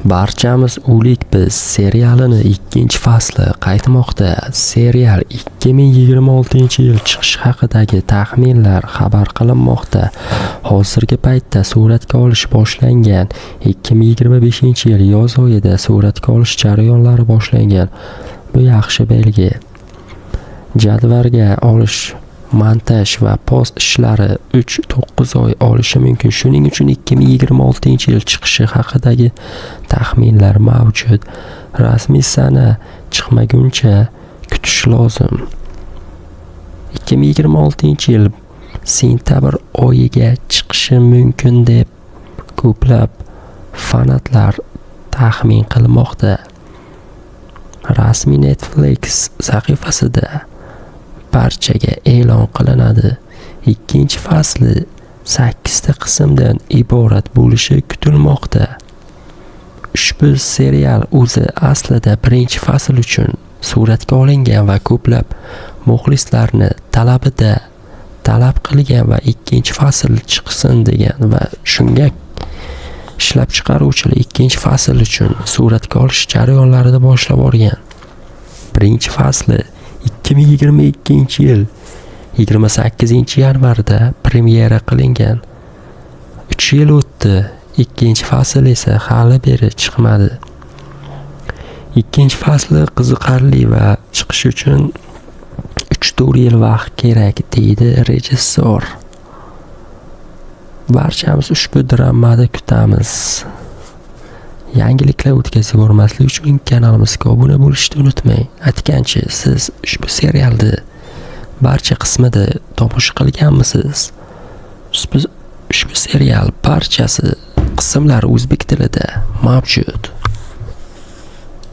Barchamiz o'likmiz serialini ikkinchi fasli qaytmoqda. Serial 2026-yil chiqishi haqidagi taxminlar xabar qilinmoqda. Hozirgi paytda suratga olish boshlangan. 2025-yil yoz oyida suratga olish jarayonlari boshlangan. Bu yaxshi belgi. Jadvalga olish, montaj va post ishlari 3-9 oy olishi mumkin. Shuning uchun 2026-yil chiqishi haqidagi taxminlar mavjud. Rasmiy sana chiqmaguncha kutish lozim. 2026-yil sentabr oyiga chiqishi mumkin deb ko'plab fanatlar taxmin qilmoqda. Rasmiy Netflix sahifasida barchaga e'lon qilinadi. Ikkinchi fasli 8 ta qismdan iborat bo'lishi kutilmoqda. Ushbu serial o'zi aslida birinchi fasl uchun suratga olingan va ko'plab muxlislarni talabida talab qilgan va ikkinchi fasl chiqsin degan va shunga ishlab chiqaruvchilar ikkinchi fasl uchun suratga olish jarayonlarini boshlab yuborgan. Birinchi fasli 2022-yil 28-yanvarda premyera qilingan. 3 yil o'tdi. Ikkinchi fasl esa hali beri chiqmadi. Ikkinchi fasli qiziqarli va chiqish uchun 3-4 yil vaqt kerak, deydi rejissor. Barchamiz ushbu dramani kutamiz. Yangiliklar o'tkazib yubormaslik uchun kanalimizga obuna bo'lishni unutmang. Aytgancha, siz ushbu serialni barcha qismida tomosha qilganmisiz? Ushbu serial barchasi qismlari o'zbek tilida mavjud.